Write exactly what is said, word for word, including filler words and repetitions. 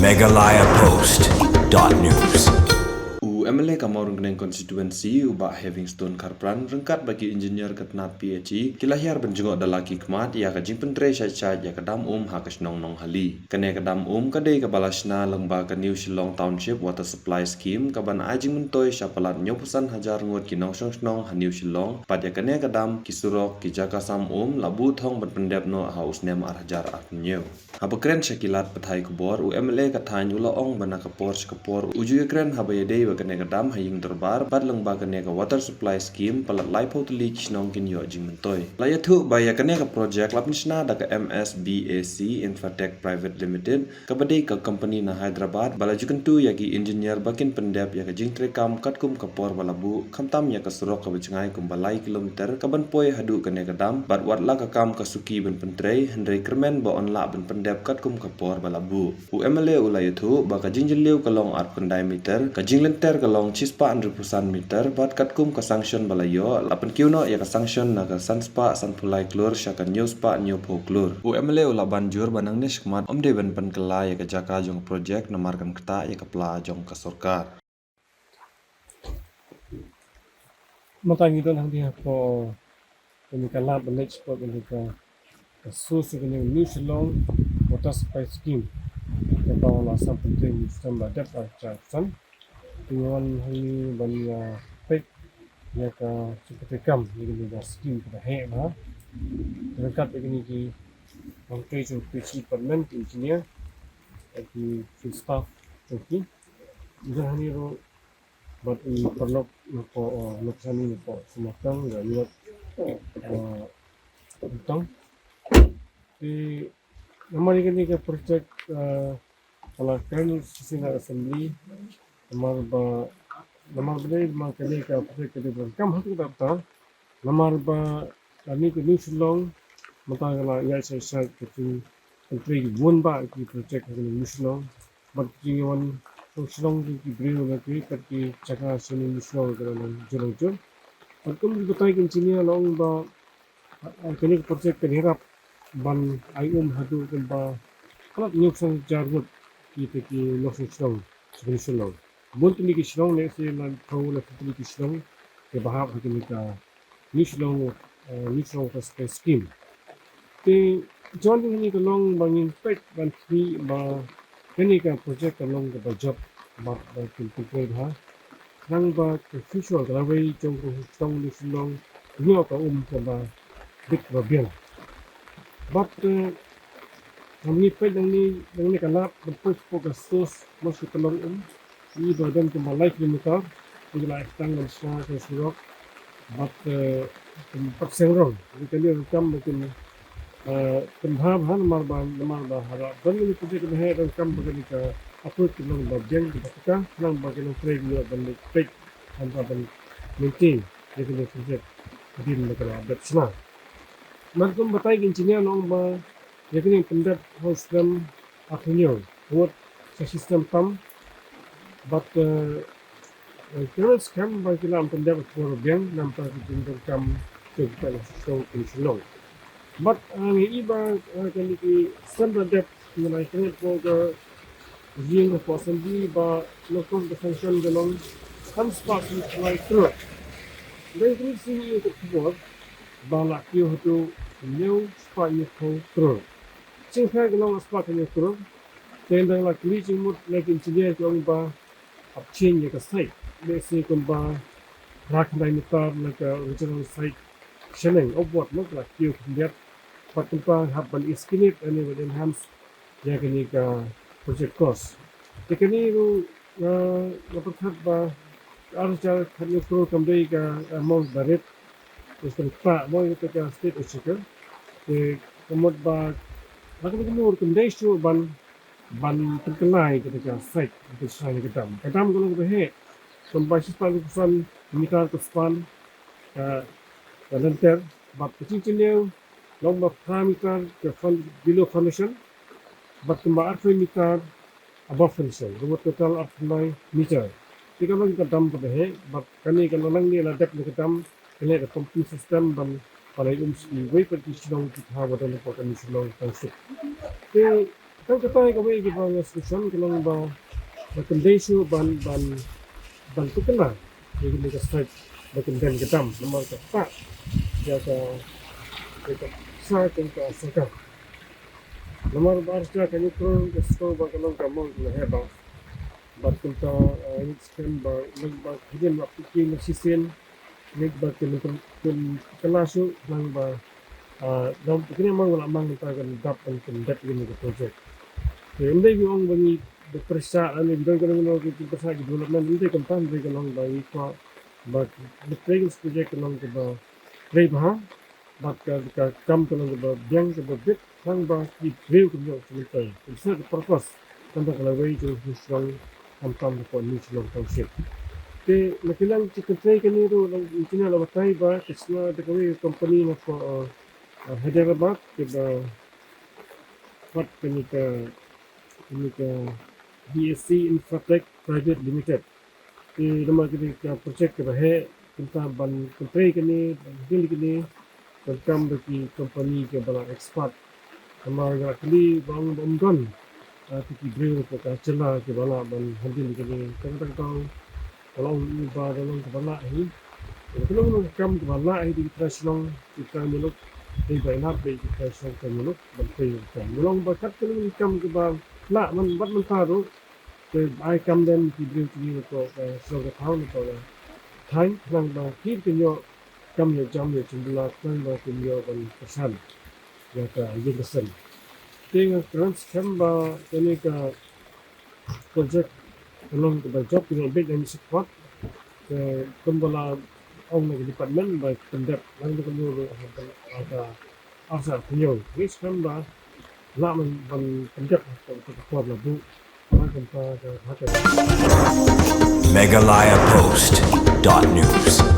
Meghalaya Post dot news. U M L A ka Mawryngkneng Constituency, u Bah Heavingstone Kharpran, ryngkat bad ki engineer ka tnad P H E, ki la hiar ban jngoh da la ki khmat ïa ka jingpyntrei shait shait ïa ka dam um ha ka shnong Nonghali. Kane ka dam um ka dei kaba la shna lyngba ka New Shillong Township Water Supply Scheme, kaban ai jingmyntoi sha palat hynñiewphew san hajar ngut ki nongshong shnong ha New Shillong. Bad ïa kane ka dam, ki surok, ki jaka sam um la buh thong ban pyndep noh ha u snem ar hajar arphew hynñiew. Haba kren sha ki lad pathai khubor, u M L A ka thaiñ u la ong ba na ka por sha ka por u ju ïakren haba ïadei bad kane ka dam ha ïing dorbar, bad lyngba kane ka Water Supply Scheme palat laiphew tylli ki shnong kin ïoh jingmyntoi. La ïathuh ba ïa kane ka projek la pynshna da ka M S B A C Infratech Private Limited, kaba dei ka company na Hyderabad, ba la ju kyntu ïa ki engineer ba kin pyndep ïa ka jingtreikam katkum ka por ba la buh, khamtam ïa ka surok kaba jngai kumba lai kilometer kaban poi haduh kane ka dam, bad wat la ka kam ka suki ban pyntrei, hynrei kyrmen ba yn lah ban pyndep katkum ka por ba la buh. U M L A u la ïathuh ba ka jingjylliew ka long arphew khyndai meter, ka jinglynter ka long shispah hynriewphew san meter, bad katkum ka sanction ba la ïoh, la pynkiew noh ïa ka sanction na ka sanspah sanphew lai klur sha ka hynñiewspah hynñiewphew klur. U M L A u la ban jur ba nangne shakhmat ym dei ban pynkylla ïa ka jaka jong ka projek namar kan ktah ïa ka pla jong ka sorkar. Mynta ngi don hangne hapoh kane ka lad ban leit shapoh kane ka, ka source kane ka New Shillong Water Supply Scheme, kaba la sam pyntrei ha u snem ba dep ar hajar arphew san. Te ngi wan hangne ban ïa peit ïa ka jingpyntrei kam ïa kane ka scheme kaba heh bha. Ryngkat bad kine ki nongtrei jong ka P H E department, ki engineer, ki field staff jong ki. Ngi don hangne ruh bad i paralok napoh, eh, napoh sani napoh Sohmartang, ïa, ïa, eh, Sohmartang. Te namar ïa kane ka projek, eh, ka la kren shisien ha assembly, namar ba, namar ba dei, namar kane ka projek ka dei ban kam ha kata ka bynta, namar ba kane ka New Shillong, mynta ka la ïaid shai shai ka jingpyntrei ki bun bah ki projek ha kane ka New Shillong. Bad ki jingwan shong shnong ki briew na ki, bad ki jaka shane New Shillong ka la long jur jur. Bad kum ki batai ki engineer la ong ba, ah, kane ka projek kan ïarap ban ai um haduh kumba palat hynñiewphew san hajar ngut kita ki nongshong shnong sha New Shillong. Bun tylli ki shnong, lehse laiphew, laiphew tylli ki shnong kiba hap ha kane ka New Shillong, eh, New Shillong Water Supply Scheme. Te jan jong ngi ka long ba ngin peit ban khmih ba kane ka projek ka long kaba jop bad ba kin pyntrei bha. Khnang ba ka future ka lawei jong ka shnong New Shillong, ïoh ka um kaba bit ba biang. Bad, eh, ngi peit nangne, nangne ka lad ban peit shapoh ka source, ma shu ka long um. Ngi ba don kumba lai kilometer, ngi la tang ban shna ka surok. Bad, eh, kum pat seng rong. Ngi ka liang kam ba kin, eh, kin bha bha namar ba, namar ba haba don kine ki projek ba heh don kam ba kane ka approach ka long ba biang ba paka, khnang ba ki nongtrei ki ïoh ban leit peit, khnang ba ban maintain ïa kine ki projek hadien ba ka la dep shna. Bad kum batai ki engineer la ong ba ïa kane pyndep ha u snem arphew hynñiew ngut sa shi snem tam. Bad, eh, eh, kine skhem ba ki la pyndep ha u por biang namar ki jingdonkam jong ki pynlong sha Shillong. Bad, eh, ngi i ba, eh, kane ki snem ba dep ngi la ïakynduh hapoh ka ïing hapoh assembly ba la kum ka sanction ka long san spah san phew klur. Dei kine sngi ka khubor ba la kiew haduh hynñiew spah hynñiewphew klur. Jingkhia ka long spah hynñiew klur. Te ynda la kylli jingmut na ki engineer ki ong ba hap change ïa ka site. Lehse kumba phra khyndai meter na ka original site shaneng upward, mo, ka la kiew khyndiat. Bad kumta hap ban escalate lane ban enhance ïa kane ka project cost. Te kane ruh, eh, nga pyrkhat ba ar hajar khathynñiew klur kam dei ka amount ba rit. Te kan ktah mo ïa ka state exchequer. Te ka mut ba la ka mut kam dei shuh ban, ban pynkylla ïa kata ka site, ban pynshai ïa ka dam. Ka dam ka long kaba heh. Kumba shispah hynriewphew san meter ka span, ka, ka lynter, bad ka jingchynniew long ba phra meter ka fun-, below foundation, bad kumba arphew meter above foundation, ka mut total arphew khyndai meter. Te ka long ka dam kaba heh, bad kane ka la nangne la dep na ka dam, ka leh ka pumping system ban, ban ai um sha kiwei pat ki shnong kiba don hapoh kane ka shnong township. Te Tang kata kawei kaba nga sngewsih ka long ba, ba kynthei shu ban, ban, ban tukna ïa kane ka site ba kynthei ka dam namar ka ta ïa ka, ïa ka sa ka sorkar. Namar ba ar ka ka nyukro ka sto ba ka long ka mong ka he ba. Bad kumta, eh, ngi skhem ba ngi ba kine ma piki ma shisien ngi ba kin kin kala shu nang ba, ah, dom kine mang la mang ta kan dap kan kan dap kine ka project. Te ym dei ngi ong ba ngi ba pyrsa ani ba kan ngi ki pyrsa ki development ym dei kan tan dei kan ong ba ngi ko ba the project kan ong ba rei ba bad ka, ka kam ka long kaba biang kaba bit tang ba ki briew ki ïoh ki mynta. Ka sa ka purpose tang ba ka lawei jong ka shnong, khamtam ka pon ni shnong township. Te na ki lang ki kynthei kane ruh lang engineer la batai ba ka sna da kawei ka company na ko, uh, uh, Hyderabad kaba pat kane ka, kane ka B S C Infratech Private Limited. Te namar kane ka project kaba heh, kumta ban kynthei kane, ban deal kane, ban kam da ki company kiba la expert. Namar nga kylli ba ong ba ym don, ah, te ki briew na ka jylla kiba lah ban handle kane, tang tang tang ka long u ba da long kaba lah hi. Ka long ka kam kaba lah hi da ki trai shnong, ki trai muluk, dei ba ïa nap dei ki trai shnong trai muluk ban pei ka kam. Ka long ba kat ka long ka kam kaba lah man bad mynta ruh. Te ai kam don ki briew ki na to ka shnong ka thaw na to ka thaiñ khnang ba ki kin ïoh kam ïoh jam ïoh jingbylla khnang ba kin ïoh ban kyrshan ïa ka ïing ka sem. Te nga kren skhem ba kane ka project ka long kaba jop kin ïoh bit ïa ngi support. Te kumba la ong na ka department ba pyndep lang da ka ïoh ha ka Asa pynïoh ngi skhem ba lah man ban pyndep ha ka por la buh. Ba kan pa ka ha ka Meghalaya Post dot news.